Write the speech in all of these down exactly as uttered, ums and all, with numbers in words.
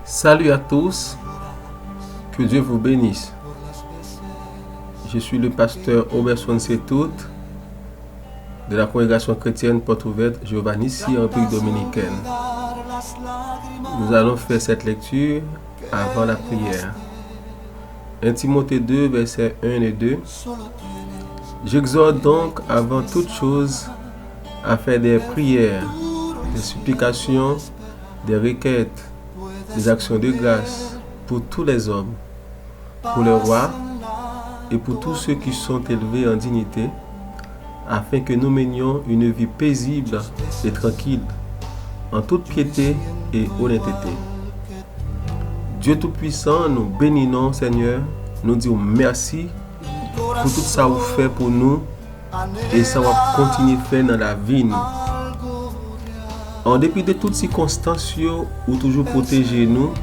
Salut à tous, que Dieu vous bénisse. Je suis le pasteur Oberson Setout de la congrégation chrétienne Porte Ouverte Jéhovah Nissi en République dominicaine. Nous allons faire cette lecture avant la prière. Un Timothée deux, versets un et deux. J'exhorte donc avant toute chose à faire des prières, des supplications, des requêtes, des actions de grâce pour tous les hommes, pour les rois et pour tous ceux qui sont élevés en dignité, afin que nous menions une vie paisible et tranquille, en toute piété et honnêteté. Dye Toupwisan, nou beni non, Senyè, nou di w mèsi pou tout sa ou fè pou nou e sa w ap kontinye fè nan lavi nou. An depi de tout sikonstans yo, ou toujou pwoteje nou,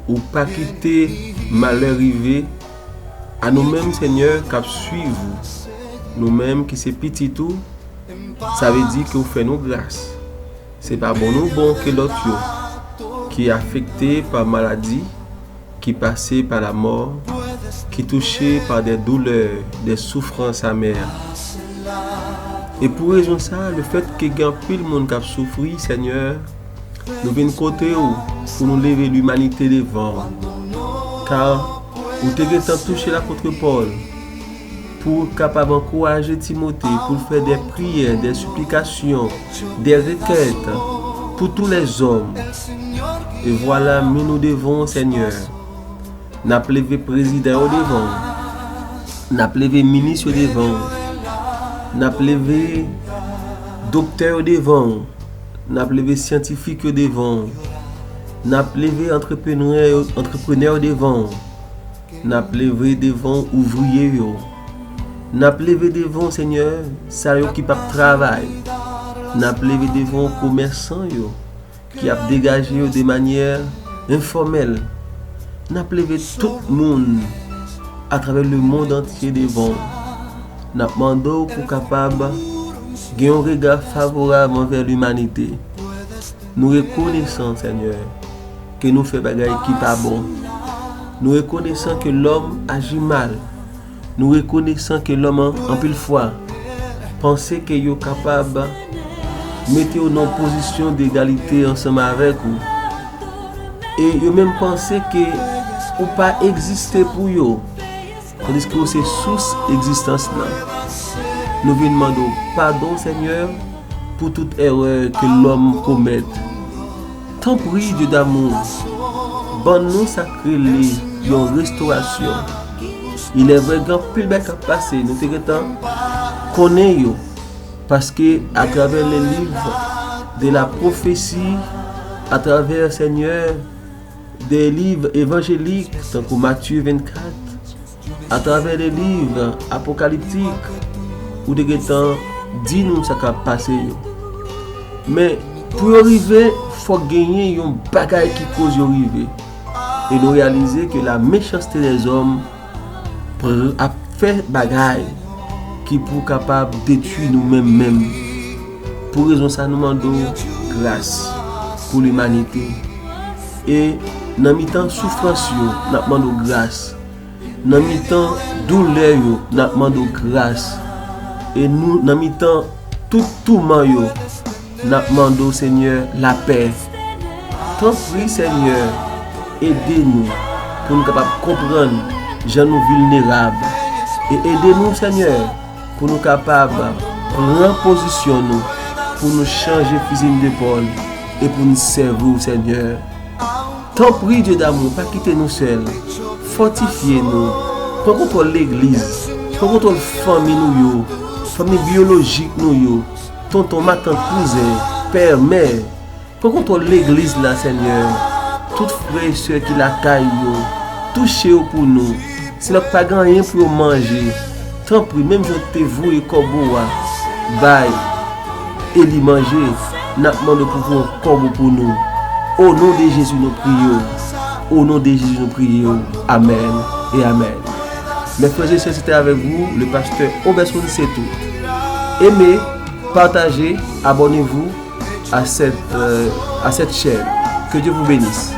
ou pa kite malè rive a nou menm, Senyè, k ap swiv ou. Nou menm ki se pitit ou, sa vle di ke ou fè nou gras. Se pa bon nou bon ke lòt yo, ki afekte pa maladi, ki pase pa lamò, ki touche pa de doulè, de soufrans amè. E pou rezon sa, lefètke gen anpil moun k ap soufri, Senyè, nou vin kote w pou nou leve limanite devan w. Ka ou te gentan touche lapot Pòl, pou w kapab ankouraje Timote pou l fè de priyè, de siplikasyon, de rekèt pou tou lèzòm. E vwala, mi nou devan w, Senyè. N ap leve prezidan yo devan w. N ap leve minis yo devan w. N ap leve doktè yo devan w. N ap leve syantifik yo devan w. N ap leve antreprenè yo, antreprenè yo devan w. N ap leve devan w ouvriye yo. N ap leve devan w, Senyè, sa yo ki p ap travay. N ap leve devan w komèsan yo ki ap degaje yo de manyè enfòmèl. N ap leve tout moun atravè lemonn antye devan w. N ap mande w pou kapab gen yon rega favorab anvè limanite. Nou rekonesan, Senyè, ke nou fè bagay ki pa bon. Nou rekonesan ke lòm aji mal. Nou rekonesan ke lòm an, anpil fwa, panse ke yo kapab mete w nan yon pozisyon degalite ansanm avèk ou. E yo menm panse ke ou pa egziste pou yo, tandiske ou se sous egzistans lan. Nou vin mande w padon, Senyè, pou tout erè ke lòm komèt. Tanpri, Dye damou, ban nou sa k rele yon restorasyon. Ilèvre, gen anpil bagay k ap pase, nou te gentan konnen yo, paske atravè le liv de la pwofesi, atravè, Senyè, de liv evanjelik, tankou Matye vennkat, atravè de liv apokaliptik, ou te gentan di nou sa k ap pase yo. Men, pou yo rive, fòk genyen yon bagay ki koz yo rive. E nou reyalize ke la mechanste dèzòm pr-, ap fè bagay ki pou kapab detwi nou menm menm. Pou rezon sa, nou mande w gras pou limanite. E nan mitan soufrans yo, n ap mande w gras. Nan mitan doulè yo, n ap mande w gras. E nou, nan mitan tout touman yo, n ap mande w, Senyè, lapè. Tanpri, Senyè, ede nou pou nou kapab konprann jan nou vilnerab. E ede nou, Senyè, pou nou kapab pran pozisyon nou, pou nou chanje fizi n de Pòl e pou n sèvi w, Senyè. Tanpri, Dye damou, pa kite nou sèl. Fòtifye nou. Pran kontwòl legliz. Pran kontwòl fanmi nou yo. Fanmi byolojik nou yo. Tonton, matant, kouzen, pè, mè. Pran kontwòl legliz la, Senyè. Tout frè e sè ki lakay yo, touche yo pou nou. Si lòt pa gen anyen pou yo manje, tanpri, menm jan w te voye kòbo a bay Eli manje, n ap mande w pou voye yon kòbo pou nou. O non de Jezi, nou priye w. O non de Jezi, nou priye w. Amèn e amèn. Mes frères et sœurs, c'était avec vous le pasteur Oberson Setout. Aimez, partagez, abonnez-vous à cette, euh, à cette chaîne. Que Dieu vous bénisse.